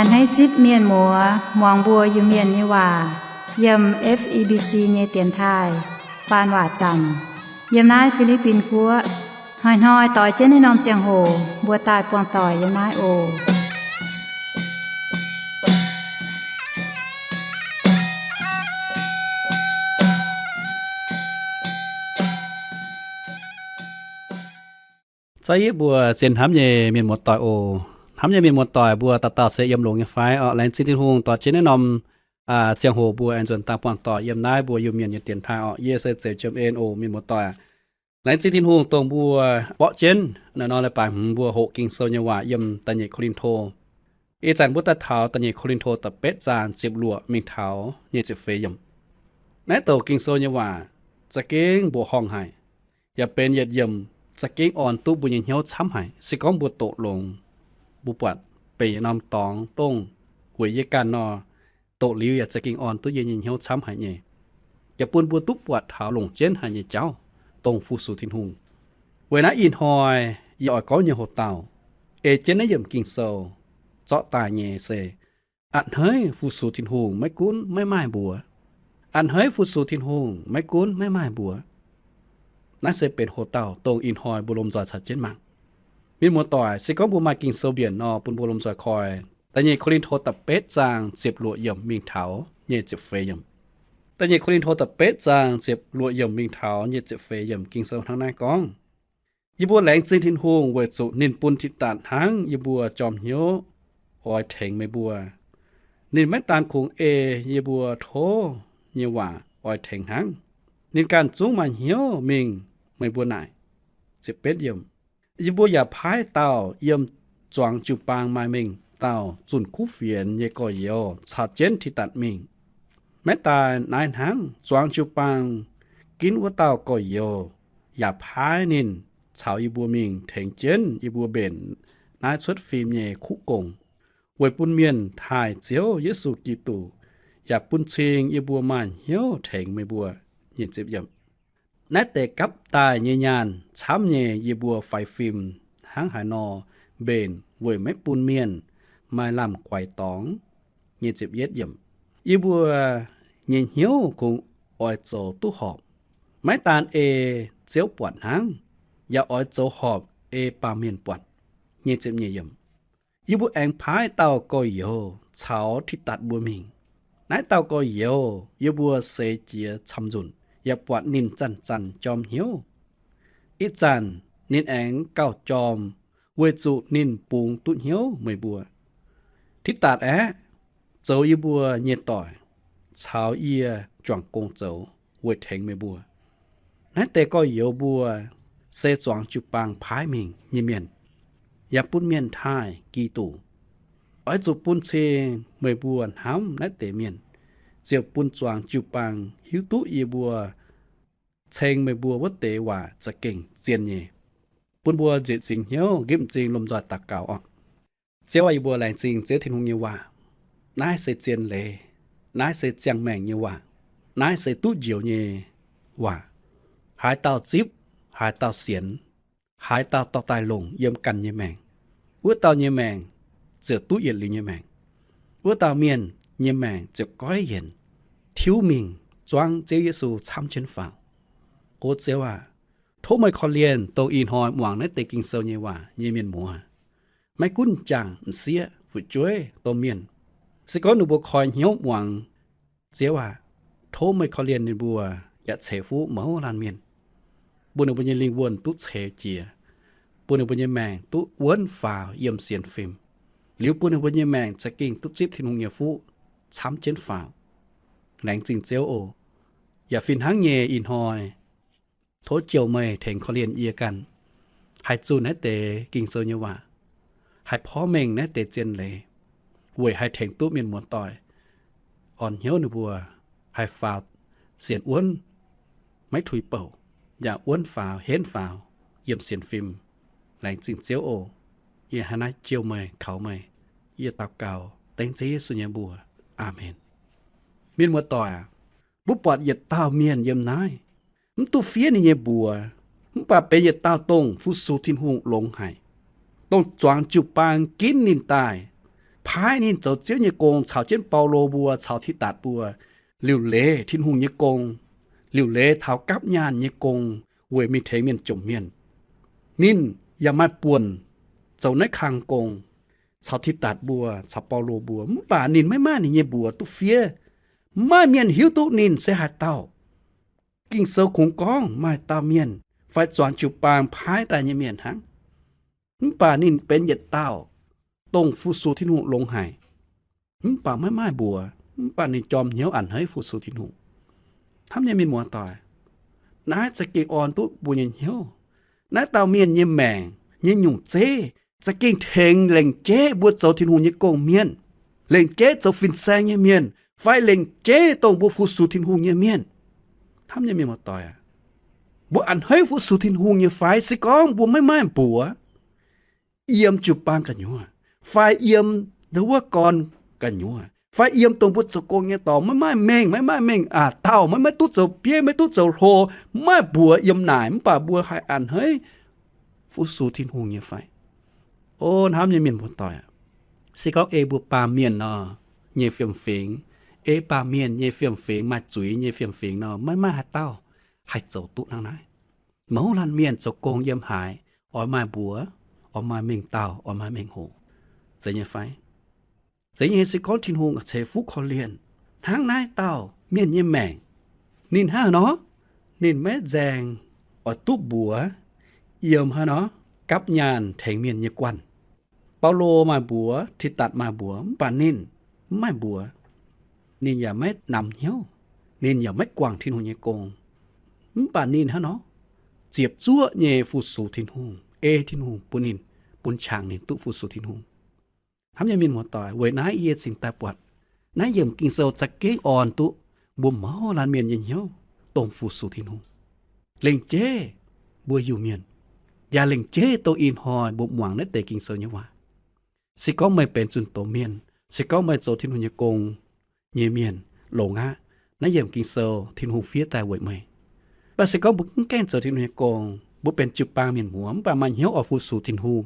A'hneiv zipv mienh muoz muangx mbuo Iu-Mienh nyei waac yiem F E B C nyei dienx taaih faan waac zanc yiem naaiv Fi^li^bin Guoqv. Hnoi-hnoi doix jienv naaiv norm ziangh hoc mbuo daaih buangh doic yiem naaiv oc. Zaiv yietv mbuo zien hnamv nyei mienh muoz-doic oc. Hnamv nyei mienh muoz-doic mbuo dauh dauh se yiem longx nyei fai orqc? Laengz zingh Tin-Hungh doix jienv naaiv norm ziangh hoc mbuo aengx nzuonx daaih buangh doic yiem naaiv mbuo Iu-Mienh nyei dienx taaih orqc. Yie se Zeuz Jiem En oc mienh muoz-doic. Laengz zingh Tin-Hungh dongh mbuo mborqv jienv naaiv nor leiz-baaix hmz mbuo hoqc Ging-Sou nyei waac yiem Da'nyeic Ko^lin^to. Ih zanc mbuo daaih taux Da'nyeic Ko^lin^to da'betv zaang ziepc luoqc mingh taux nyic ziepc feix yiemc. Naaiv douc Ging-Sou nyei waac za'gengh mbuoqc horngh haic, yaac benx yietc yiemc za'gengh orn duqv mbuo nyei hnyouv camv haic. Se gorngv mbuo doqc longx, mbuo buatc benx yietc norm dorngx dongh weic yie ganh nor, doqc liuz yaac za'gengh orn duqv yie nyei hnyouv camv haic nyei, yaac bun mbuo duqv buatc taux longc jienv haic nyei jauv dongh fu-sux Tin-Hungh. Weic naaiv ih hnoi yie oix gorngv nyei hoc-dauh ei jienv naaiv yiemc Ging-Sou zorqv daaih nyei se, a'hneiv fu-sux Tin-Hungh maiv gunv maiv maaih mbuox. A'hneiv fu-sux Tin-Hungh maiv gunv maiv maaih mbuox. Naaiv se benx hoc-dauh dongh ih hnoi mbuo lomh nzoih caux jienv mangc. Mienh muoz-doic, se gorngv mbuo maaih Ging-Sou mbienc nor, bun mbuo lomh nzoih koi Da'nyeic Ko^lin^to da'betv zaang ziepc luoqc yiemc mingh taux nyic ziepc feix yiemc. Da'nyeic Ko^lin^to da'betv zaang ziepc luoqc yiemc mingh taux nyic ziepc feix yiemc Ging-Sou hnangv naaiv gorngv, yie mbuo laengz zingh Tin-Hungh weic zuqc ninh bun Tidatc hnangv yie mbuo jorm hnyouv oix tengx meih mbuo. Ninh maiv daan kungx ei yie mbuo tov nyei waac oix tengx hnangv. Ninh ganh zungv maaih hnyouv mingh meih mbuo naaic. Yie mbuo yaac paaiv dauh yiem zuangx jiu-baang maaih mengh dauh zunh kuv fienx nyei gorx-youz caux jienv Tidatc mingh. Maiv daan naaiv hnangv, zuangx jiu-baang ginv wuov dauh gorx-youz yaac paaiv ninh caux yie mbuo mingh tengx jienv yie mbuo mbenc naaiv cuotv fim nyei kuv gong, weic bun mienh taaih Ziouv Yesu Giduc, yaac bun cing yie mbuo maaih hnyouv tengx meih mbuo. Naaiv deix gapv daaih nyei nyaanh camv nyei yie mbuo faix fim hnangv haaix nor mbenc weic maiv bun mienh maaih lamh guaix dorngx. Yie mbuo nyei hnyouv kungx oix zoux duqv horpc, maiv daan ei Ziouv buatc hnangv, yaac oix zoux horpc ei baamh mienh buatc. Yie mbuo aengx paaiv dauh gorx-youz caux Tidatc mbuo mingh. Naaiv dauh gorx-youz yie mbuo seix jiez camv-nzunc, yaac buatc ninh zanc-zanc jorm hnyouv. Ih zanc ninh aengx gauh jorm, weic zuqc ninh bungx duqv hnyouv meih mbuo. Tidatc aeqv, zoux yie mbuo nyei doic, caux yie juangc gong zoux weic tengx meih mbuo. Naaiv deix gorx-youz mbuo se zuangx jiu-baang paaiv mingh nyei mienh, yaac bun mienh taaih Giduc. Oix zuqc bun cing meih mbuo hnamv naaiv deix mienh, ziouc bun zuangx jiu-baang hiuv duqv yie mbuo ceng meih mbuo wuov deix waac za'gengh zien nyei. Bun mbuo nzieqc zingx hnyouv nqipv m'zing lomh nzoih daux gaux oc. Ziouv aac, yie mbuo laengz zingh Ziouv Tin-Hungh nyei waac. Naaiv se zien leiz. Naaiv se ziangh maengc nyei waac. Naaiv se duqv njoux nyei waac. Haaix dauh zipv, haaix dauh sienx, haaix dauh dorh daaih longc yiem ganh nyei maengc, wuov dauh nyei maengc ziouc duqv yietc liuz nyei maengc. Wuov dauh mienh nyei maengc ziouc goiv yienc, tiuv mingh zuangv Ziouv Yesu camv jienv faaux. O Ziouv aac, tov meih korv-lienh dongh ih hnoi muangx naaiv deix Ging-Sou nyei waac nyei mienh muoz, maiv gunv m'jangc m'sieqv, fu'jueiv, domh mienh. Se gorngv ninh mbuo koi hnyouv muangx, Ziouv aac, tov meih korv-lienh ninh mbuo yaac ceix fuqv mouz laanh mienh, bun ninh mbuo nyei lingh wuonh duqv ceix jiez, bun ninh mbuo nyei maengc duqv wuonv faaux yiem sienx fim, liuz bun ninh mbuo nyei maengc za'gengh duqv zipv Tin-Hungh nyei fuqv camv jienv faaux. Laengz zingh Ziouv oc. Yaac fih hnangv nyei ih hnoi, tov Ziouv meih tengx korv-lienh yie ganh, haih zunh naaiv deix Ging-Sou nyei waac, haih porv mengh naaiv deix zien leiz, weic haih tengx duqv mienh muoz-doic, orn hnyouv ninh mbuo haih faaux sienx wuonv, maiv tuix bouc, yaac wuonv faaux, henv faaux yiem sienx fim. Laengz zingh Ziouv oc. Yie hnangv naaiv jouh meih, kaux meih. Yie daux gaux dengv Ziouv Yesu nyei mbuox. Aamen. Mienh muoz-doic aac, mbuo buatc yietc dauh mienh yiem naaiv, mv duqv fiev ninh nyei mbuox, mv baac benx yietc dauh dongh fu-sux Tin-Hungh longx haic, dongh zuangx jiu-baang ginv ninh daaih, paaiv ninh zoux Ziouv nyei gong caux jienv Baulo mbuo caux Tidatc mbuo liuc leiz Tin-Hungh nyei gong, liuc leiz taux gapv nyaanh nyei gong weic mingh tengx mienh jomc mienh. Ninh yaac maaih buonc zoux naaiv kang gong caux Tidatc mbuo caux Baulo mbuo, mv baac ninh maiv maaih ninh nyei mbuox duqv fiev. Maiv maaih mienh hiuv duqv ninh se haaix dauh. Ging-Sou kungx gorngv maaih dauh mienh fai zuangx jiu-baang paaiv daaih nyei mienh hnangv. Mv baac ninh benx yietc dauh dongh fu-sux Tin-Hungh longx haic, mv baac maiv maaih mbuox, mv baac ninh jorm hnyouv a'hneiv fu-sux Tin-Hungh. Hnamv nyei mienh muoz-doic, naaiv za'gengh orn duqv mbuo nyei hnyouv. Naaiv dauh mienh nyei maengc nyei nyungc zeiv za'gengh tengx lengc jeiv mbuo zoux Tin-Hungh nyei gong-mienh, lengc jeiv zoux fin-saeng nyei mienh, fai lengc jeiv dongh mbuo fu-sux Tin-Hungh nyei mienh. Hnamv nyei mienh muoz-doic aac, mbuo a'hneiv fu-sux Tin-Hungh nyei fai? Se gorngv mbuo maiv maaih mbuox, yiem jiu-baang gu'nyuoz, fai yiem ndau wuov gorn gu'nyuoz, fai yiem dongh mbuo zoux gong nyei dorngx, maiv maaih mengh, maiv maaih mengh aac dauh, maiv maaih duqv zoux bieiv, maiv duqv zoux hlo, maiv maaih mbuox yiem naaic, mv baac mbuo haih a'hneiv fu-sux Tin-Hungh nyei fai? O hnamv nyei mienh muoz-doic aac, se gorngv ei mbuo baamh mienh nor nyei fiem-fingx, ei baamh mienh nyei fiem-fingx, maaih zuiz nyei fiem-fingx nor, maiv maaih haaix dauh haih zoux duqv hnangv naaiv. Mouz laanh mienh zoux gong yiem haaix, oix maaih mbuox, oix maaih mengh dauh, oix maaih mengh hoc, zeiz nyei fai? Zeiz nyei. Se gorngv Tin-Hungh ceix fuqv korv-lienh hnangv naaiv dauh mienh nyei maengc, ninh hnangv haaix nor? Ninh maiv nzaeng oix duqv mbuox yiem haaix nor gapv nyaanh tengx mienh nyei guanh. Baulo maaih mbuox, Tidatc maaih mbuox, mv baac ninh mv maaih mbuox. Ninh yaac maiv namx hnyouv, ninh yaac maiv guangc Tin-Hungh nyei gong. Mv baac ninh hnangv haaix nor? Ziepc zuoqv nyei fu-sux Tin-Hungh, ei Tin-Hungh bun ninh, bun qangx ninh duqv fu-sux Tin-Hungh. Hnamv nyei mienh muoz-doic, weic naaiv yie cingx daaih buatc naaiv yiemc Ging-Sou za'gengh orn duqv mbuo mouz laanh mienh nyei hnyouv dongh fu-sux Tin-Hungh. Lengc jeiv mbuo Iu-Mienh, yaac lengc jeiv dongh ih hnoi mbuo muangx naaiv deix Ging-Sou nyei waac. Se gorngv meih benx zunh doz mienh, se gorngv meih zoux Tin-Hungh nyei gong nyei mienh, longx aqv. Naaiv yiemc Ging-Sou Tin-Hungh fiev daaih weic meih. Mv baac se gorngv mbuo mv gaengh zoux Tin-Hungh nyei gong, mbuo benx jiu-baang mienh muoz, mv baac maaih hnyouv oix fu-sux Tin-Hungh,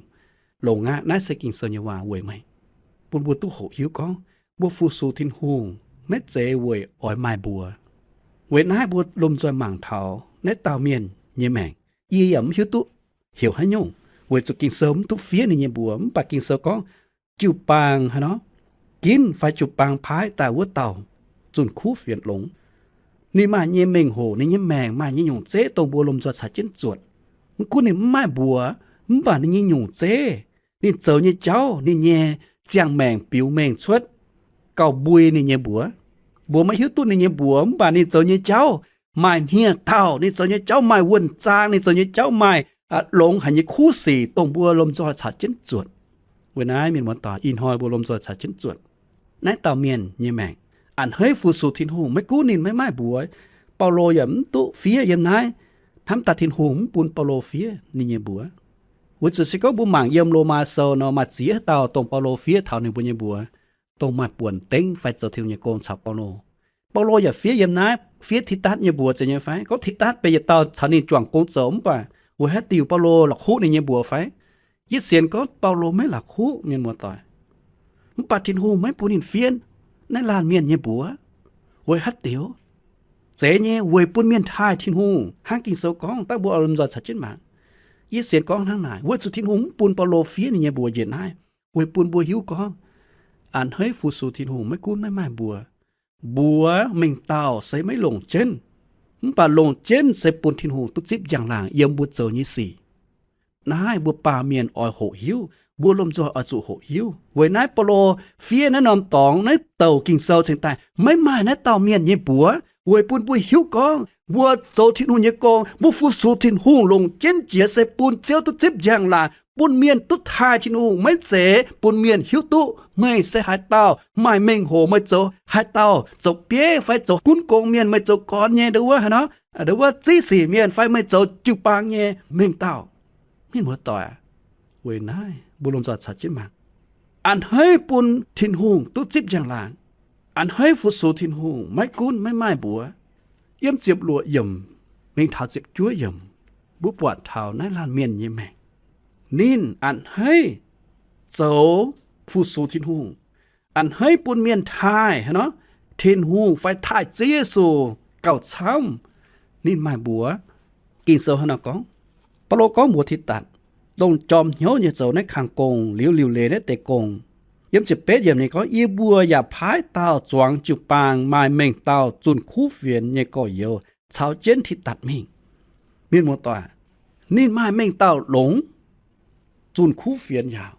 longx aqv. Naaiv se Ging-Sou nyei waac weic meih, bun mbuo duqv hoqc hiuv gorngv mbuo fu-sux Tin-Hungh maiv zeiz weic oix maaih mbuox. Weic naaiv mbuo lomh nzoih mangc taux naaiv dauh mienh nyei maengc. Yie yaac mv hiuv duqv heuc haaix nyungc, weic zuqc Ging-Sou mv duqv fiev ninh nyei mbuox. Mv baac Ging-Sou gorngv jiu-baang haaix nor, ginv fai jiu-baang paaiv daaih wuov dauh zunh kuv fienx longx. Ninh maaih nyei mengh hoc, ninh nyei maengc maaih nyei nyungc zeiv dongh mbuo lomh nzoih caux jienv zuotc. Mv gunv ninh mv maaih mbuox, mv baac ninh nyei nyungc zeiv, ninh zoux nyei jauv, ninh nyei ziangh maengc biux mengh cuotv gauh mbui ninh nyei mbuox. Mbuo maiv hiuv duqv ninh nyei mbuox, mv baac ninh zoux nyei jauv maaih hniev-daauh, ninh zoux nyei jauv maaih wuonh zaang, ninh zoux nyei jauv maaih longx haic nyei kuv sic dongh mbuo lomh nzoih caux jienv zuotc. Weic naaiv mienh muoz-doic, ih hnoi mbuo lomh nzoih caux jienv zuotc naaiv dauh mienh nyei maengc, a'hneiv fu-sux Tin-Hungh. Maiv gunv ninh maiv maaih mbuox, Baulo yaac mv duqv fiev yiem naaiv. Hnamv daaih Tin-Hungh mv bun Baulo fiev ninh nyei mbuox. Weic zuqc se gorngv mbuo mangc yiem Lomaa Sou nor, maaih ziex dauh dongh Baulo fiev taux ninh mbuo nyei mbuox, dongh maaih buonc dengv fai zoux Tin-Hungh nyei gong caux Baulo. Baulo yaac fiev yiem naaiv, fiev Tidatc nyei mbuox, zeiz nyei fai? Gorngv Tidatc benx yietc dauh caux ninh juangc gong zoux, mv baac weic haaix diuc Baulo la'kuqv ninh nyei mbuox fai? Yie sienx gorngv Baulo maiv la'kuqv, mienh muoz-doic. Mv baac Tin-Hungh maiv bun ninh fiev naaiv laanh mienh nyei mbuox. Weic haaix diuc? Zeiz nyei, weic bun mienh taaih Tin-Hungh, hnangv Ging-Sou gorngv, dangh mbuo oix lomh nzoih caux jienv mangc. Yie sienx gorngv hnangv naaic, weic zuqc Tin-Hungh mv bun Baulo fiev ninh nyei mbuox njiec naaiv, weic bun mbuo hiuv gorngv, a'hneiv fu-sux Tin-Hungh maiv gunv maiv maaih mbuox, mbuox mengh dauh se maiv longc jienv, mv baac longc jienv se bun Tin-Hungh duqv zipv njang-laangc yiem mbuo zoux nyei sic. Naaiv mbuo baamh mienh oix hoqc hiuv, mbuo lomh nzoih oix zuqc hoqc hiuv. Weic naaiv Baulo fiev naaiv norm dorngx, naaiv douc Ging-Sou cingx daaih maiv maaih naaiv dauh mienh nyei mbuox, weic bun mbuo hiuv gorngv mbuo zoux Tin-Hungh nyei gong, mbuo fu-sux Tin-Hungh longc jienv jiex se bun Ziouv duqv zipv njang-laangc, bun mienh duqv taaih Tin-Hungh, maiv zeiz bun mienh hiuv duqv meih se haaix dauh, maaih mengh hoc meih zoux haaix dauh, zoux bieiv fai zoux gunv gong mienh, meih zoux gorn nyei ndo wuov haaix nor, ndo wuov ziv sic mienh fai meih zoux jiu-baang nyei mengh dauh. Mienh muoz-doic, weic naaiv mbuo lomh nzoih caux jienv mangc. A'hneiv bun Tin-Hungh duqv zipv njang-laangc, a'hneiv fu-sux Tin-Hungh maiv gunv maiv maaih mbuox. Yiem ziepc luoqc yiemc mingh taux ziepc juov yiemc, mbuo buatc taux naaiv laanh mienh nyei maengc. Ninh a'hneiv zoux fu-sux Tin-Hungh, a'hneiv bun mienh taaih haaix nor, Tin-Hungh fai taaih Ziouv Yesu gauh camv ninh maaih mbuox. Ging-Sou hnangv naaiv gorngv, Baulo gorngv mbuox Tidatc, dongh jorm hnyouv nyei zoux naaiv kang gong liuz liuc leiz naaiv deix gong. Yiem ziepc betv yiemc ninh gorngv, Yie mbuo yaac paaiv dauh zuangx jiu-baang maaih mengh dauh zunh kuv fienx nyei gorx-youz caux jienv Tidatc mingh. Mienh muoz-doic, ninh maaih mengh dauh longx zunh kuv fienx yaauc.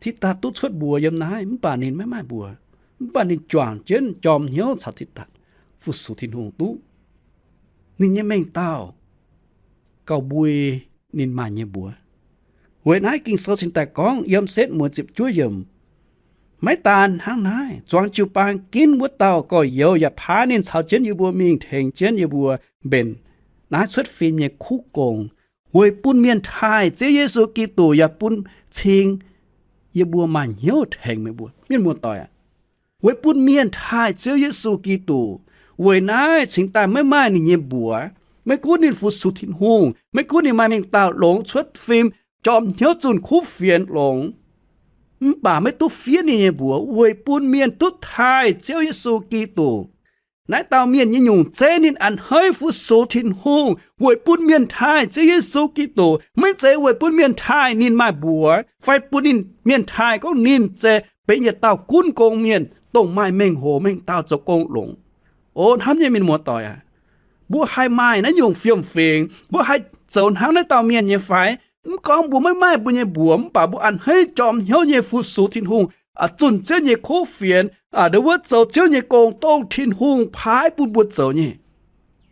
Tidatc duqv cuotv mbuox yiem naaiv mv baac ninh maiv maaih mbuox, mv baac ninh juangc jienv jorm hnyouv caux Tidatc fu-sux Tin-Hungh duqv ninh nyei mengh dauh gauh mbui ninh maaih nyei mbuox. Weic naaiv Ging-Sou cingx daaih gorngv yiem setv mueiz ziepc juov yiemc, Maiv daan hnangv naaiv, zuangx jiu-baang ginv wuov dauh gorx-youz yaac paaiv ninh caux jienv yie mbuo mingh tengx jienv yie mbuo mbenc naaiv cuotv fim nyei kuv gong, weic bun mienh taaih Ziouv Yesu Giduc yaac bun cing yie mbuo maaih hnyouv tengx meih mbuo. Mienh muoz-doic aac, weic bun mienh taaih Ziouv Yesu Giduc, weic naaiv cingx daaih maiv maaih ninh nyei mbuox. Maiv gunv ninh fu-sux Tin-Hungh, maiv gunv ninh maaih mengh dauh longx cuotv fim, jorm hnyouv zunh kuv fienx longx, mv baac maiv duqv fiev ninh nyei mbuox weic bun mienh duqv taaih Ziouv Yesu Giduc. Naaiv dauh mienh nyei nyungc zeiv ninh a'hneiv fu-sux Tin-Hungh weic bun mienh taaih Ziouv Yesu Giduc, maiv zeiz weic bun mienh taaih ninh maaih mbuox fai bun ninh, mienh taaih gorngv ninh se benx yietc dauh gunv gong mienh, dongh maaih mengh hoc mengh dauh zoux gong longx. O hnamv nyei mienh muoz-doic aac, mbuo haih maaih naaiv nyungc fiem-fingx, mbuo haih zoux hnangv naaiv dauh mienh nyei fai? Mv gorngv mbuo maiv maaih mbuo nyei mbuox, mv baac mbuo a'hneiv jorm hnyouv nyei fu-sux Tin-Hungh, zunh Ziouv nyei kuv fienx, ndo wuov zoux Ziouv nyei gong dongh Tin-Hungh paaiv bun mbuo zoux nyei.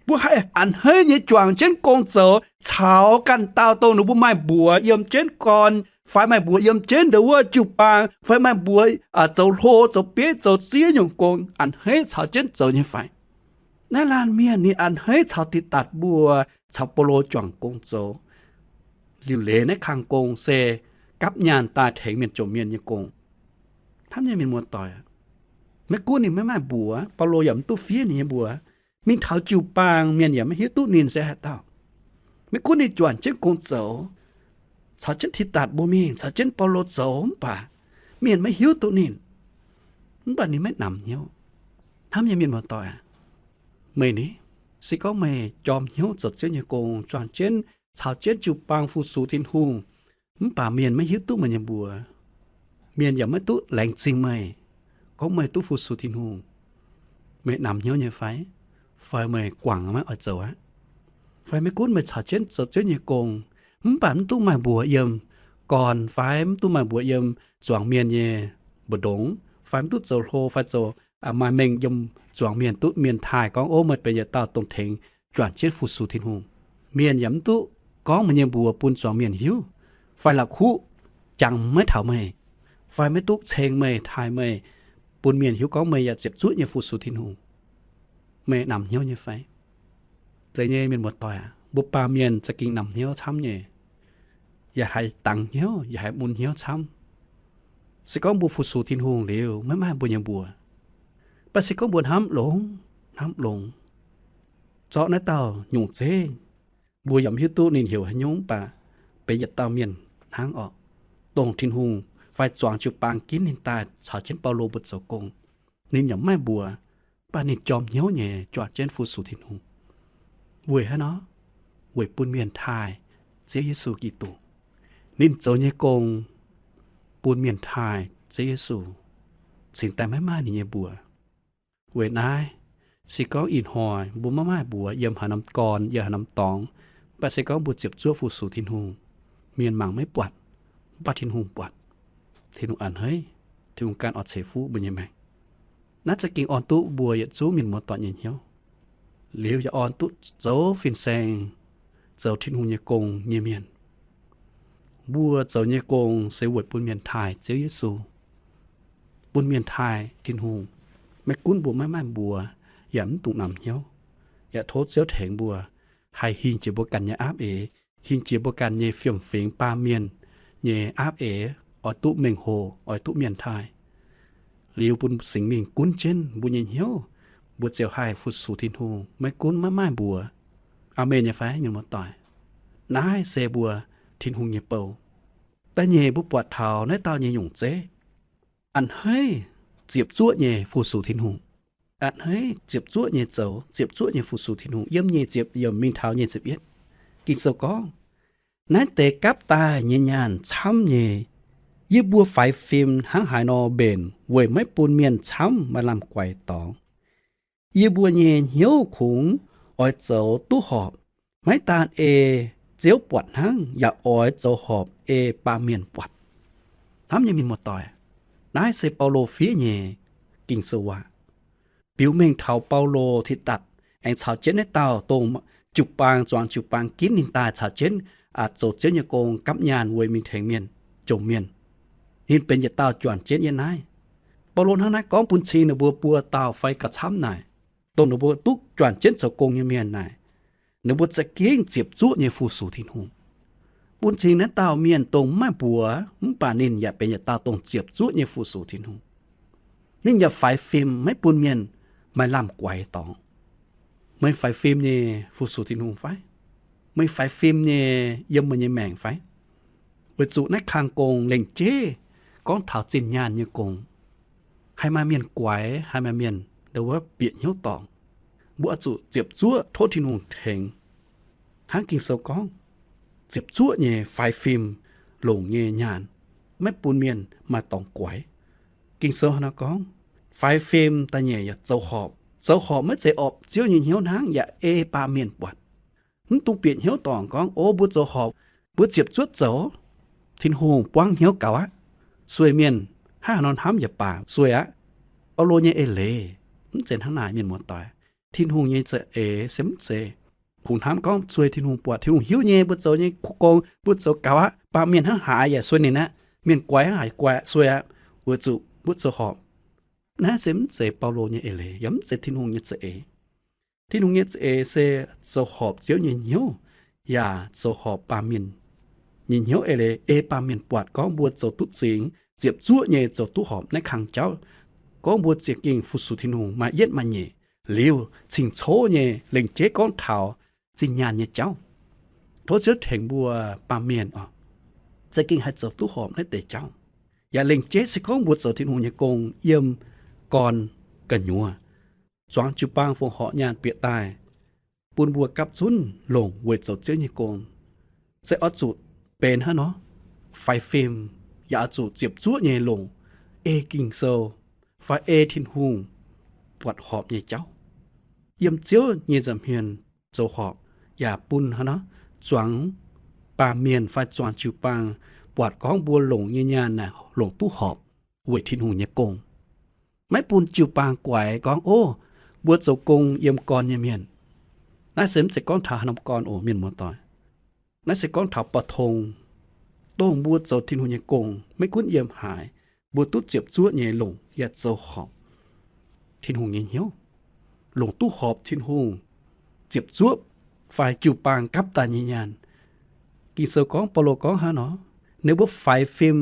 Mbuo haih a'hneiv nyei juangc jienv gong zoux caux ganh dauh dongh ninh mbuo maaih mbuox yiem jienv gorn, fai maaih mbuox yiem jienv ndo wuov jiu-baang, fai maaih mbuox zoux hlo, zoux bieiv, zoux ziex nyungc gong a'hneiv caux jienv zoux nyei fai? Naaiv laanh mienh ninh a'hneiv caux Tidatc mbuo caux Baulo juangc gong zoux liuc leiz naaiv kang gong se gapv nyaanh daaih tengx mienh jomc mienh nyei gong. Hnamv nyei mienh muoz-doic, maiv gunv ninh maiv maaih mbuox, Baulo yaac mv duqv fiev ninh nyei mbuox, mingh taux jiu-baang mienh yaac maiv hiuv duqv ninh se haaix dauh. Maiv gunv ninh juangc jienv gong zoux caux jienv Tidatc mbuo mingh, caux jienv Baulo zoux, mv baac mienh maiv hiuv duqv ninh, mv baac ninh maiv namx hnyouv. Hnamv nyei mienh muoz-doic aac, meih ni, se gorngv meih jorm hnyouv zoux Ziouv nyei gong, juangc jienv caux jienv jiu-baang fu-sux Tin-Hungh, mv baac mienh maiv hiuv duqv meih nyei mbuox, mienh yaac maiv duqv laengz zingh meih gorngv meih duqv fu-sux Tin-Hungh, meih namx hnyouv nyei fai? Fai meih guangc maiv oix zoux aqv? Fai maiv gunv meih caux jienv zoux Ziouv nyei gong, mv baac mv duqv maaih mbuox yiem gorn fai mv duqv maaih mbuox yiem zuangx mienh nyei mbu'ndongx fai mv duqv zoux hlo fai zoux maaih mengh yiem zuangx mienh duqv mienh taaih gorngv, Ov, meih benx yietc dauh dongh tengx juangc jienv fu-sux Tin-Hungh. Mienh yaac mv duqv gorngv meih nyei mbuox bun zuangx mienh hiuv, fai la'kuqv jangx maiv taux meih, fai maiv duqv ceng meih, taaih meih, bun mienh hiuv gorngv meih yaac ziepc zuoqv nyei fu-sux Tin-Hungh. Meih namx hnyouv nyei fai? Zeiz nyei mienh muoz-doic aac, mbuo baamh mienh za'gengh namx hnyouv camv nyei, yaac haiz dangx hnyouv, yaac haiz mun hnyouv camv. Se gorngv mbuo fu-sux Tin-Hungh liuz maiv maaih mbuo nyei mbuox, mv baac se gorngv mbuo hnamv longx, hnamv longx zorqv naaiv dauh nyungc zeiv, mbuo yaac mv hiuv duqv ninh heuc haaix nyungc, mv baac benx yietc dauh mienh hnangv orqc, dongh Tin-Hungh fai zuangx jiu-baang ginv ninh daaih caux jienv Baulo mbuo zoux gong. Ninh yaac mv maaih mbuox, mv baac ninh jorm hnyouv nyei juangc jienv fu-sux Tin-Hungh. Weic haaix nor? Weic bun mienh taaih Ziouv Yesu Giduc. Ninh zoux nyei gong bun mienh taaih Ziouv Yesu cingx daaih maiv maaih ninh nyei mbuox. Weic naaiv, se gorngv ih hnoi mbuo maiv maaih mbuox yiem haaix norm gorn, yiem haaix norm dorngx, mv baac se gorngv mbuo ziepc zuoqv fu-sux Tin-Hungh, mienh mangc maiv buatc, mv baac Tin-Hungh buatc. Tin-Hungh a'hneiv, Tin-Hungh ganh oix ceix fuqv mbuo nyei maengc. Naaiv za'gengh orn duqv mbuo yietc zungv mienh muoz-doic nyei hnyouv, liuz yaac orn duqv zoux fin-saeng, zoux Tin-Hungh nyei gong nyei mienh. Mbuo zoux nyei gong se weic bun mienh taaih Ziouv Yesu, bun mienh taaih Tin-Hungh. Maiv gunv mbuo maiv maaih mbuox yaac mv dungx namx hnyouv, yaac tov Ziouv tengx mbuo haih hingh jiex mbuo ganh nyei aapv eix, hingh jiex mbuo ganh nyei fiem-fingx, baamh mienh nyei aapv eix, oix duqv mengh hoc, oix duqv mienh taaih, liuz bun Singx Lingh gunv jienv mbuo nyei hnyouv, mbuo ziouc haih fu-sux Tin-Hungh, maiv gunv maiv maaih mbuox. Aamen nyei fai, mienh muoz-doic? Naaiv se mbuo Tin-Hungh nyei bou. Da'nyeic, mbuo buatc taux naaiv dauh nyei nyungc zeiv, a'hneiv ziepc zuoqv nyei fu-sux Tin-Hungh. A'hneiv ziepc zuoqv nyei zoux, ziepc zuoqv nyei fu-sux Tin-Hungh. Yiem nyic ziepc yiemc mingh taux nyic ziepc yietv, Ging-Sou gorngv, naaiv deix gapv daaih nyei nyaanh camv nyei. Yie mbuo faix fim hnangv haaix nor mbenc weic maiv bun mienh camv maaih lamh guaix dorngx. Yie mbuo nyei hnyouv kungx oix zoux duqv horpc, maiv daan ei Ziouv buatc hnangv, yaac oix zoux horpc ei baamh mienh buatc. Hnamv nyei mienh muoz-doic, naaiv se Baulo fiev nyei Ging-Sou waac. Biux mengh taux Baulo, Tidatc aengx caux jienv naaiv dauh dongh jiu-baang, zuangx jiu-baang ginv ninh daaih caux jienv zoux Ziouv nyei gong, gapv nyaanh weic mingh tengx mienh, jomc mienh. Ninh benx yietc dauh juangc jienv yiem naaiv. Baulo hnangv naaiv gorngv bun cing ninh mbuo buo dauh fai gauh camv naaic, dongh ninh mbuo duqv juangc jienv zoux gong nyei mienh naaic, ninh mbuo za'gengh ziepc zuoqv nyei fu-sux Tin-Hungh. Bun cing naaiv dauh mienh dongh mv maaih mbuox, mv baac ninh yaac benx yietc dauh dongh ziepc zuoqv nyei fu-sux Tin-Hungh. Ninh yaac faix fim maiv bun mienh maaih lamh guaix dorngx. Meih faix fim nyei fu-sux Tin-Hungh fai? Meih faix fim nyei yiem meih nyei maengc fai? Weic zuqc naaiv kang gong lengc jeiv gorngv taux zinh nyaanh nyei gong. Haih maaih mienh guaix, haih maaih mienh ndau wuov bieqc hnyouv dorngc. Mbuo oix zuqc ziepc zuoqv tov Tin-Hungh tengx. Hnangv Ging-Sou gorngv, ziepc zuoqv nyei faix fim longc nyei nyaanh, maiv bun mienh maaih dorngx guaix. Ging-Sou hnangv nor gorngv, faix fim da'nyeic yaac zoux horpc. Zoux horpc maiv zeiz orpc Ziouv nyei hnyouv hnangv, yaac ei baamh mienh buatc. Mv dungx bieqc hnyouv dorngc gorngv, o, mbuo zoux horpc, mbuo ziepc zuoqv zoux, Tin-Hungh buangv hnyouv gaux aqv. Sueih mienh hnangv haaix nor hnamv yaac baac sueih aqv. Baulo nyei eix leiz mv zeiz hnangv naaic, mienh muoz-doic. Tin-Hungh nyei za'eix se mv zeiz kungx hnamv gorngv sueih Tin-Hungh buatc. Tin-Hungh hiuv nyei, mbuo zoux nyei kuv gong, mbuo zoux gaux aqv, baamh mienh hnangv haaix yaac sueih ninh aqv, mienh guaix hnangv haaix guaix sueih aqv, weic zuqc mbuo zoux horpc. Naaiv se mv zeiz Baulo nyei eix leiz, yaac mv zeiz Tin-Hungh nyei za'eix. Tin-Hungh nyei za'eix se zoux horpc Ziouv nyei hnyouv, yaac zoux horpc baamh mienh nyei hnyouv. Eix leiz ei baamh mienh buatc gorngv mbuo zoux duqv zingx, ziepc zuoqv nyei zoux duqv horpc naaiv kang jauv, gorngv mbuo za'gengh fu-sux Tin-Hungh maaih yietv maaih nyeic, liuz cing-coqv nyei lengc jeiv gorngv taux zinh nyaanh nyei jauv. Tov Ziouv tengx mbuo baamh mienh oc, za'gengh haih zoux duqv horpc naaiv deix jauv. Yaac lengc jeiv se gorngv mbuo zoux Tin-Hungh nyei gong yiem gorn gu'nyuoz, zuangx jiu-baang fongc horc nyaanh bieqc daaih, bun mbuo gapv zunv longc weic zoux Ziouv nyei gong, se oix zuqc benx hnangv nor, faix fim, yaac oix zuqc ziepc zuoqv nyei longc ei Ging-Sou fai ei Tin-Hungh buatc horpc nyei jauv, yiem Ziouv nyei nza'hmien zoux horpc, yaac bun hnangv nor zuangx baamh mienh fai zuangx jiu-baang buatc gorngv mbuo longc nyei nyaanh naaic longc duqv horpc weic Tin-Hungh nyei gong. Maiv bun jiu-baang guaix gorngv, o, mbuo zoux gong yiem gorn nyei mienh. Naaiv se mv zeiz gorngv taux haaix norm gorn oc, mienh muoz-doic. Naaiv se gorngv taux ba'tong, dongh mbuo zoux Tin-Hungh nyei gong, maiv gunv yiem haaix, mbuo duqv ziepc zuoqv nyei longc yaac zoux horpc Tin-Hungh nyei hnyouv, longc duqv horpc Tin-Hungh, ziepc zuoqv fai jiu-baang gapv daaih nyei nyaanh. Ging-Sou gorngv, Baulo gorngv hnangv nor, ninh mbuo faix fim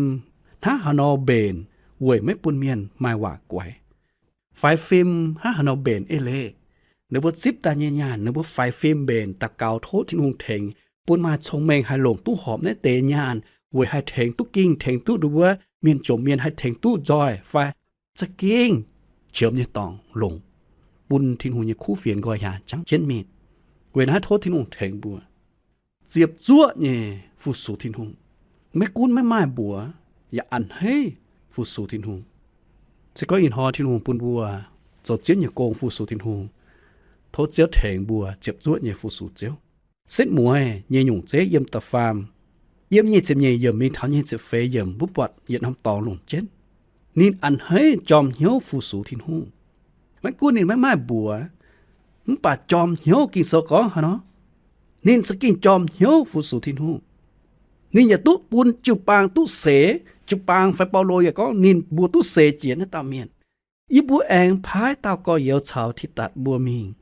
hnangv haaix nor mbenc weic maiv bun mienh maaih waac guaix. Faix fim hnangv haaix nor mbenc eix leiz, ninh mbuo zipv daaih nyei nyaanh, ninh mbuo faix fim mbenc daux gaux tov Tin-Hungh tengx, bun maaih cong-mengh haih longc duqv horpc naaiv deix nyaanh, weic haih tengx duqv ging, tengx duqv nduov mienh jomc mienh, haih tengx duqv nzoih fai za'gengh qiemx nyei dorngc longc, bun Tin-Hungh nyei kuv fienx nqoi hiaangx jangv jienv mingh. Weic naaiv tov Tin-Hungh tengx mbuo ziepc zuoqv nyei fu-sux Tin-Hungh. Maiv gunv maiv maaih mbuox yaac a'hneiv fu-sux Tin-Hungh. Se gorngv ih hnoi Tin-Hungh bun mbuo zoux Ziouv nyei gong fu-sux Tin-Hungh, tov Ziouv tengx mbuo ziepc zuoqv nyei fu-sux Ziouv. Setv mueiz nyei nyungc zeiv yiem da'faam, yiem nyic ziepc nyeic yiemc mingh taux nyic ziepc feix yiemc mbuo buatc yietc norm dorngx longc jienv. Ninh a'hneiv jorm hnyouv fu-sux Tin-Hungh. Maiv gunv ninh maiv maaih mbuox, mv baac jorm hnyouv, Ging-Sou gorngv hnangv nor, ninh za'gengh jorm hnyouv fu-sux Tin-Hungh. Ninh yaac duqv bun jiu-baang duqv seix, jiu-baang fai Baulo yaac gorngv ninh mbuo duqv seix jiex naaiv dauh mienh. Yie mbuo aengx paaiv dauh gorx-youz caux Tidatc mbuo mingh.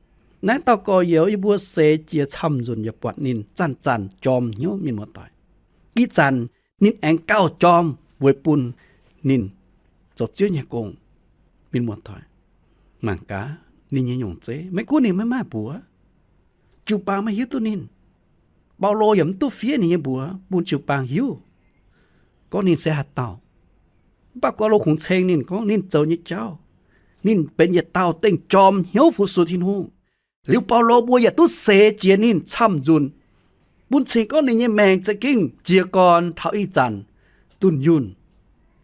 Naaiv dauh gorx-youz yie mbuo seix jiex camv-nzunc yaac buatc ninh zanc-zanc jorm hnyouv, mienh muoz-doic. Ih zanc ninh aengx gauh jorm weic bun ninh zoux Ziouv nyei gong, mienh muoz-doic. Mangc gaax ninh nyei nyungc zeiv, maiv gunv ninh maiv maaih mbuox, jiu-baang maiv hiuv duqv ninh. Baulo yaac mv duqv fiev ninh nyei mbuox bun jiu-baang hiuv gorngv ninh se haaix dauh. Mv baac Baulo kungx ceng ninh gorngv ninh zoux nyei jauv, ninh benx yietc dauh dengh jorm hnyouv fu-sux Tin-Hungh. Liuz Baulo mbuo yaac duqv seix jiex ninh camv-nzunc, bun cing gorngv ninh nyei maengc za'gengh jiez gorn taux ih zanc dunh yunh.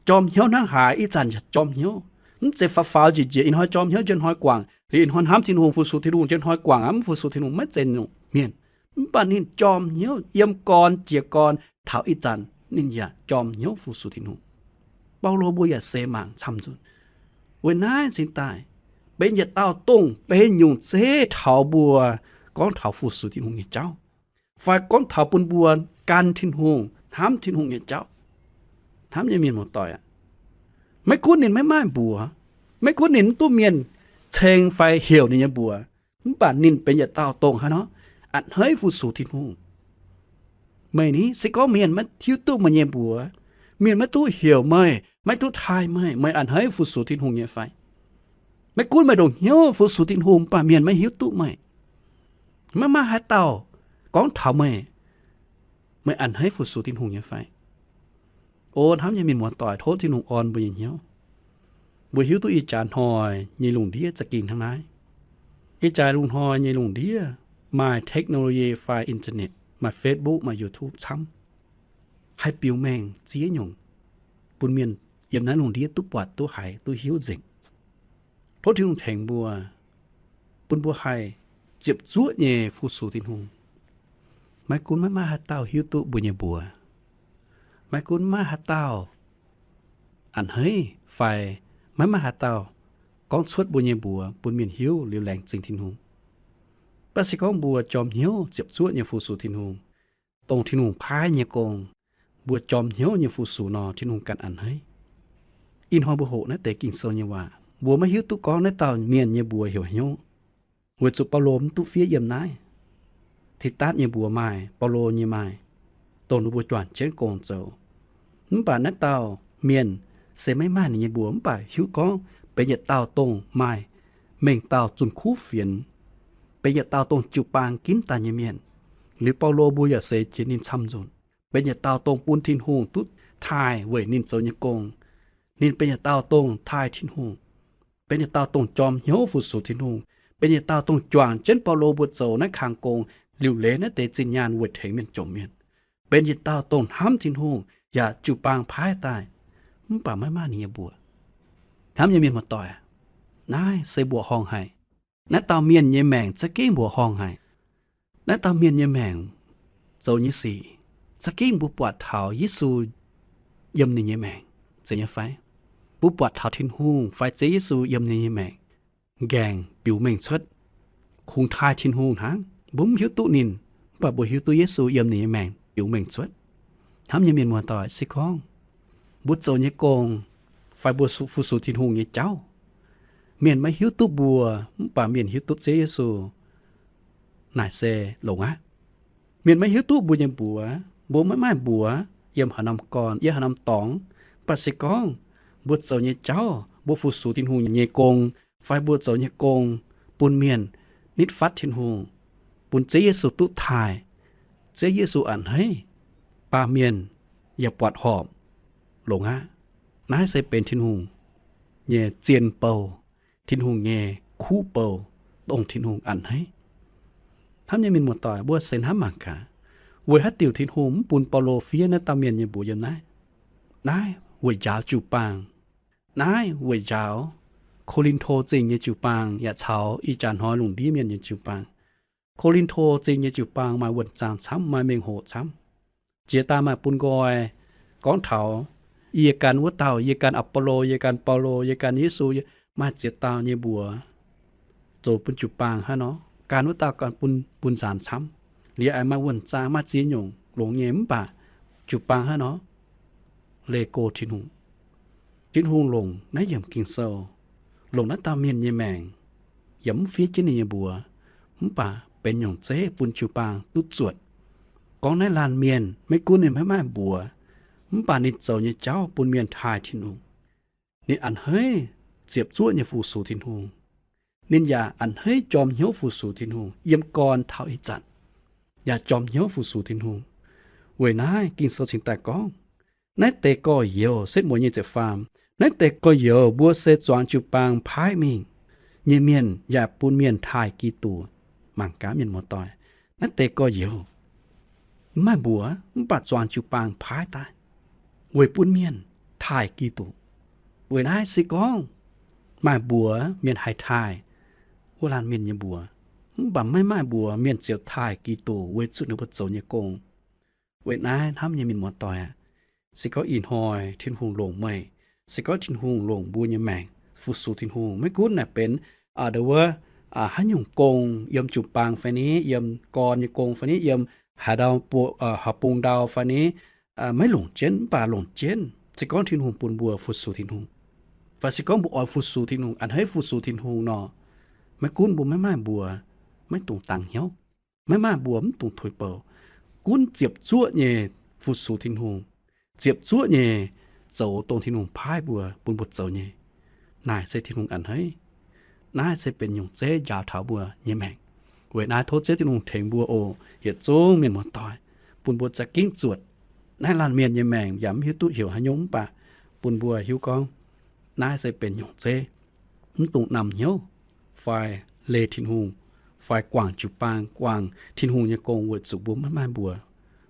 Jorm hnyouv hnangv haaix, ih zanc jorm hnyouv, mv zeiz faaux faaux njiec njiec, ih hnoi jorm hnyouv, njien hnoi guangc, liuz ih hnoi hnamv Tin-Hungh, fu-sux Tin-Hungh, njien hnoi guangc aqv, mv fu-sux Tin-Hungh, maiv zeiz nyungc mienh. Mv baac ninh jorm hnyouv, yiem gorn jiez gorn taux ih zanc ninh yaac jorm hnyouv fu-sux Tin-Hungh. Baulo mbuo yaac seix mangc camv-nzunc. Weic naaiv cingx daaih benx yietc dauh dongh benx nyungc zeiv taux mbuo gorngv taux fu-sux Tin-Hungh nyei jauv, fai gorngv taux bun mbuo gan Tin-Hungh, hnamv Tin-Hungh nyei jauv. Hnamv nyei mienh muoz-doic aac, maiv gunv ninh maiv maaih mbuox, maiv gunv ninh mv duqv mienh ceng fai heuc ninh nyei mbuox, mv baac ninh benx yietc dauh dongh hnangv nor a'hneiv fu-sux Tin-Hungh. Meih ni, se gorngv mienh maiv hiuv duqv meih nyei mbuox, mienh maiv duqv heuc meih, maiv duqv taaih meih, meih a'hneiv fu-sux Tin-Hungh nyei fai? Maiv gunv meih ndongc hnyouv fu-sux Tin-Hungh, mv baac mienh maiv hiuv duqv meih, maiv maaih haaix dauh gorngv taux meih, meih a'hneiv fu-sux Tin-Hungh nyei fai? O hnamv nyei mienh muoz-doic, tov Tin-Hungh orn mbuo nyei hnyouv. Mbuo hiuv duqv ih jaax hnoi nyei lungh ndiev za'gengh hnangv naaiv. Ih jaax lungh hnoi nyei lungh ndiev maaih technology fai internet, maaih Facebook, maaih YouTube camv, haih biux mengh ziex nyungc bun mienh yiem naaiv lungh ndiev duqv buatc, duqv haiz, duqv hiuv nzengc. Tov Tin-Hungh tengx mbuo, bun mbuo haih ziepc zuoqv nyei fu-sux Tin-Hungh. Maiv gunv maiv maaih haaix dauh hiuv duqv mbuo nyei mbuox, maiv gunv maiv maaih haaix dauh a'hneiv fai maiv maaih haaix dauh gorngv cuotv mbuo nyei mbuox bun mienh hiuv liuz laengz zingh Tin-Hungh. Mv baac se gorngv mbuo jorm hnyouv ziepc zuoqv nyei fu-sux Tin-Hungh, dongh Tin-Hungh paaiv nyei gong, mbuo jorm hnyouv nyei fu-sux nor, Tin-Hungh ganh a'hneiv. Ih hnoi mbuo hoqc naaiv deix Ging-Sou nyei waac, mbuo maiv hiuv duqv gorngv naaiv dauh mienh nyei mbuox heuc hnyouv, weic zuqc Baulo mv duqv fiev yiem naaiv. Tidatv nyei mbuox maaih, Baulo nyei maaih, dongh ninh mbuo juangc jienv gong zoux. Mv baac naaiv dauh mienh se maiv maaih ninh nyei mbuox, mv baac hiuv gorngv benx yietc dauh dongh maaih mengh dauh zunh kuv fienx, benx yietc dauh dongh jiu-baang ginv daaih nyei mienh. Liuz Baulo mbuo yaac seix jiex ninh camv-nzunc, benx yietc dauh dongh bun Tin-Hungh duqv taaih weic ninh zoux nyei gong. Ninh benx yietc dauh dongh taaih Tin-Hungh, benx yietc dauh dongh jorm hnyouv fu-sux Tin-Hungh, benx yietc dauh dongh juangc jienv Baulo mbuo zoux naaiv kang gong, liuc leiz naaiv deix zinh nyaanh weic tengx mienh jomc mienh, benx yietc dauh dongh hnamv Tin-Hungh yaac jiu-baang paaiv daaih, mv baac maiv maaih ninh nyei mbuox. Hnamv nyei mienh muoz-doic, naaiv se mbuoqc horngh haic. Naaiv dauh mienh nyei maengc za'gengh mbuoqc horngh haic. Naaiv dauh mienh nyei maengc zoux nyei sic, za'gengh mbuo buatc taux Yesu yiem ninh nyei maengc, zeiz nyei fai? Mbuo buatc taux Tin-Hungh fai Ziouv Yesu yiem ninh nyei maengc, nqaengc biux mengh cuotv, kungx taaih Tin-Hungh hnangv. Mbuo mv hiuv duqv ninh, mv baac mbuo hiuv duqv Yesu yiem ninh nyei maengc biux mengh cuotv. Hnamv nyei mienh muoz-doic, se gorngv mbuo zoux nyei gong fai mbuo fu-sux Tin-Hungh nyei jauv, mienh maiv hiuv duqv mbuo, mv baac mienh hiuv duqv Ziouv Yesu, naaic se longx aqv. Mienh maiv hiuv duqv mbuo nyei mbuox, mbuo maiv maaih mbuox yiem haaix norm gorn, yiem haaix norm dorngx. Mv baac se gorngv mbuo zoux nyei jauv, mbuo fu-sux Tin-Hungh nyei gong, fai mbuo zoux nyei gong bun mienh nitv fatv Tin-Hungh, bun Ziouv Yesu duqv taaih, Ziouv Yesu a'hneiv, baamh mienh yaac buatc horpc, longx aqv. Naaiv se benx Tin-Hungh nyei zien bou, Tin-Hungh nyei kuv bou, dongh Tin-Hungh a'hneiv. Hnamv nyei mienh muoz-doic, mbuo se hnamv mangc gaax, weic haaix diuc Tin-Hungh mv bun Baulo fiev naaiv dauh mienh nyei mbuox yiem naaiv? Naaiv weic njaaux jiu-baang. Naaiv weic njaaux Ko^lin^to Zingh nyei jiu-baang yaac caux ih jaax hnoi lungh ndiev mienh nyei jiu-baang. Ko^lin^to Zingh nyei jiu-baang maaih wuonh zaangc camv, maaih mengh hoc camv. Ziex dauh maaih bun nqoi gorngv taux, yie gan wuov dauh, yie gan Apolo, yie gan Baulo, yie gan Yesu, maaih ziex dauh nyei mbuox zoux bun jiu-baang hnangv nor. Gan wuov dauh gan bun, bun nzaanx camv. Liuz aengx maaih wuonh zaangc, maaih ziex nyungc longx nyei, mv baac jiu-baang hnangv nor leih go Tin-Hungh. Tin-Hungh longc naaiv yiemc Ging-Sou, longc naaiv dauh mienh nyei maengc, yaac mv fiev jienv ninh nyei mbuox, mv baac benx nyungc zeiv bun jiu-baang duqv zuotc. Gorngv naaiv laanh mienh maiv gunv ninh maiv maaih mbuox, mv baac ninh zoux nyei jauv bun mienh taaih Tin-Hungh. Ninh a'hneiv ziepc zuoqv nyei fu-sux Tin-Hungh. Ninh yaac a'hneiv jorm hnyouv fu-sux Tin-Hungh yiem gorn taux ih zanc, yaac jorm hnyouv fu-sux Tin-Hungh. Weic naaiv Ging-Sou cingx daaih gorngv, naaiv deix gorx-youz, setv mueiz nyei ziepc faam, Naaiv deix gorx-youz mbuo se zuangx jiu-baang paaiv mingh nyei mienh yaac bun mienh taaih Giduc. Mangc gaax mienh muoz-doic, naaiv deix gorx-youz mv maaih mbuox mv baac zuangx jiu-baang paaiv daaih weic bun mienh taaih Giduc. Weic naaiv se gorngv maaih mbuox mienh haih taaih wuov laanh mienh nyei mbuox, mv baac maiv maaih mbuox mienh ziouc taaih Giduc weic zuqc ninh mbuo zoux nyei gong. Weic naaiv hnamv nyei mienh muoz-doic aac, se gorngv ih hnoi Tin-Hungh longc meih, se gorngv Tin-Hungh longc mbuo nyei maengc fu-sux Tin-Hungh, maiv gunv naaic benx ndo wuov haaix nyungc gong, yiem jiu-baang fai ni, yiem gorn nyei gong fai ni, yiem haaix ndau horpc bung ndau fai ni, maiv longc jienv mv baac longc jienv. Se gorngv Tin-Hungh bun mbuo fu-sux Tin-Hungh, fai se gorngv mbuo oix fu-sux Tin-Hungh, a'hneiv fu-sux Tin-Hungh nor, maiv gunv mbuo maiv maaih mbuox maiv dungx dangx hnyouv, maiv maaih mbuox mv dungx tuix bouc, gunv ziepc zuoqv nyei fu-sux Tin-Hungh, ziepc zuoqv nyei zoux dongh Tin-Hungh paaiv mbuo bun mbuo zoux nyei. Naaic se Tin-Hungh a'hneiv. Naaiv se benx nyungc zeiv njaaux taux mbuo nyei maengc. Weic naaiv tov Ziouv Tin-Hungh tengx mbuo oc, yietc zungv mienh muoz-doic, bun mbuo za'gengh zuotc naaiv laanh mienh nyei maengc yaac mv hiuv duqv heuc haaix nyungc mv baac bun mbuo hiuv gorngv naaiv se benx nyungc zeiv, mv dungx namx hnyouv fai leih Tin-Hungh fai guangc jiu-baang, guangc Tin-Hungh nyei gong weic zuqc mbuo maiv maaih mbuox.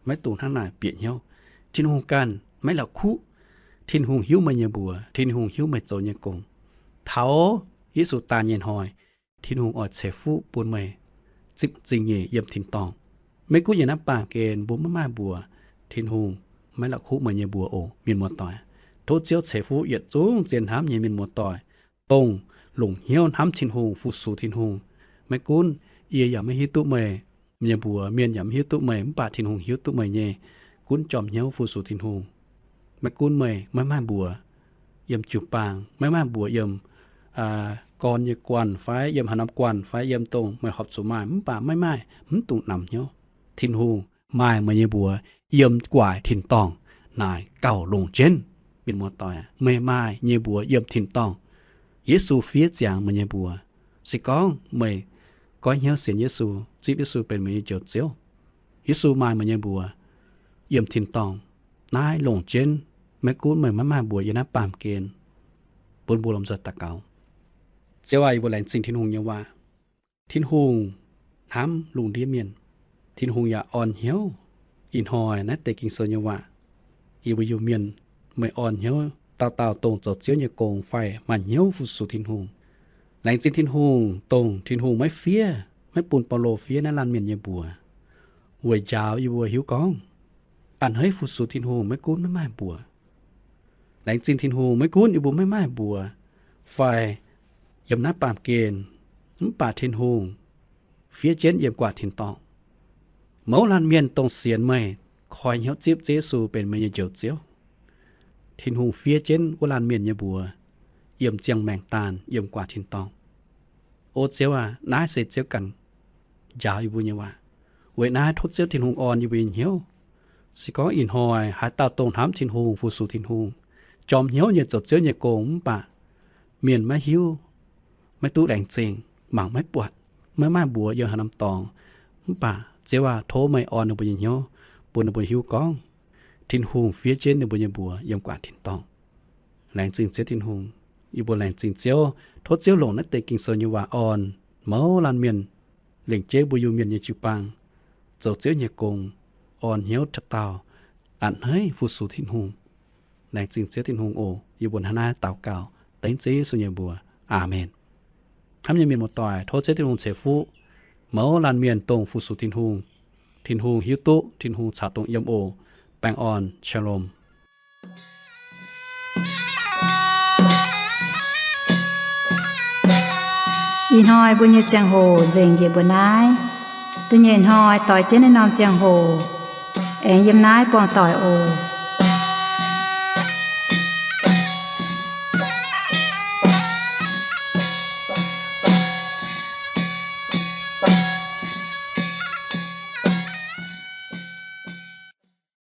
Maiv dungx hnangv naaic bieqc hnyouv. Tin-Hungh ganh maiv la'kuqv. Tin-Hungh hiuv meih nyei mbuox, Tin-Hungh hiuv meih zoux nyei gong. Taux Yesu daaih nyei hnoi, Tin-Hungh oix ceix fuqv bun meih zipv zingh nyeic yiem tin-dorngh. Maiv gunv yiem naaiv baamh gen mbuo maiv maaih mbuox, Tin-Hungh maiv la'kuqv meih nyei mbuox oc, mienh muoz-doic. Tov Ziouv ceix fuqv yietc zungv zien hnamv nyei mienh muoz-doic, dongh longc hnyouv hnamv Tin-Hungh, fu-sux Tin-Hungh. Maiv gunv yie yaac maiv hiuv duqv meih nyei mbuox, mienh yaac mv hiuv duqv meih, mv baac Tin-Hungh hiuv duqv meih nyei. Gunv jorm hnyouv fu-sux Tin-Hungh. Maiv gunv meih maiv maaih mbuox, yiem jiu-baang, maiv maaih mbuox yiem gorn nyei guanh fai yiem haaix norm guanh fai yiem dongh meih horpc zuqc maaih, mv baac maiv maaih, mv dungx namx hnyouv. Tin-Hungh maaih meih nyei mbuox yiem gu'nguaaic tin-dorngh naaic gauh longc jienv. Mienh muoz-doic, meih maaih nyei mbuox yiem tin-dorngh. Yesu fiev ziangx meih nyei mbuox. Se gorngv meih goiv hnyouv sienx Yesu, zipv Yesu benx meih nyei Njoux Ziouv, Yesu maaih meih nyei mbuox yiem tin-dorngh. Naaiv longc jienv, maiv gunv meih maiv maaih mbuox yiem naaiv baamh gen, bun mbuo lomh nzoih daux gaux. Ziouv aac, yie mbuo laengz zingh Tin-Hungh nyei waac. Tin-Hungh hnamv lungh ndiev mienh. Tin-Hungh yaac orn hnyouv ih hnoi naaiv deix Ging-Sou nyei waac. Yie mbuo Iu-Mienh, meih orn hnyouv dauh dauh dongh zoux Ziouv nyei gong fai maaih hnyouv fu-sux Tin-Hungh. Laengz zingh Tin-Hungh dongh Tin-Hungh maiv fiev, maiv bun Baulo fiev naaiv laanh mienh nyei mbuox, weic njaaux yie mbuo hiuv gorngv a'hneiv fu-sux Tin-Hungh maiv gunv maiv maaih mbuox. Laengz zingh Tin-Hungh maiv gunv yie mbuo maiv maaih mbuox fai yiem naaiv baamh gen, mv baac Tin-Hungh fiev jienv yiem gu'nguaaic tin-dorngh. Mouz laanh mienh dongh sienx meih, koi hnyouv zipv Ziouv Yesu benx meih nyei Njoux Ziouv, Tin-Hungh fiev jienv wuov laanh mienh nyei mbuox yiem ziangh maengc daanh yiem gu'nguaaic tin-dorngh. O Ziouv aac, naaiv se Ziouv ganh njaaux yie mbuo nyei waac. Weic naaiv tov Ziouv Tin-Hungh orn yie mbuo nyei hnyouv. Se gorngv ih hnoi haaix dauh dongh hnamv Tin-Hungh, fu-sux Tin-Hungh, jorm hnyouv nyei zoux Ziouv nyei gong mv baac mienh maiv hiuv, maiv duqv laengz zingh, mangc maiv buatc, maiv maaih mbuox yiem haaix norm dorngx, mv baac Ziouv aac, tov meih orn ninh mbuo nyei hnyouv, bun ninh mbuo hiuv gorngv Tin-Hungh fiev jienv ninh mbuo nyei mbuox yiem gu'nguaaic tin-dorngh. Laengz zingh Ziouv Tin-Hungh. Yie mbuo laengz zingh Ziouv. Tov Ziouv longc naaiv deix Ging-Sou nyei waac orn mouz laanh mienh, lengc jeiv mbuo Iu-Mienh nyei jiu-baang zoux Ziouv nyei gong, orn hnyouv taux dauh a'hneiv fu-sux Tin-Hungh. Laengz zingh Ziouv Tin-Hungh oc. Yie mbuo hnangv naaiv daux gaux dengv Ziouv Yesu nyei mbuox. Aamen. Hnamv nyei mienh muoz-doic, tov Ziouv Tin-Hungh ceix fuqv mouz laanh mienh dongh fu-sux Tin-Hungh, Tin-Hungh hiuv duqv, Tin-Hungh caux dongh yiem oc. Baengh orn, Shalom. Ih hnoi mbuo nyei ziangh hoc nzengc njiec mbuo naaiv. Da'nyeic hnoi doix jienv naaiv norm ziangh hoc aengx yiem naaiv buangh doic oc.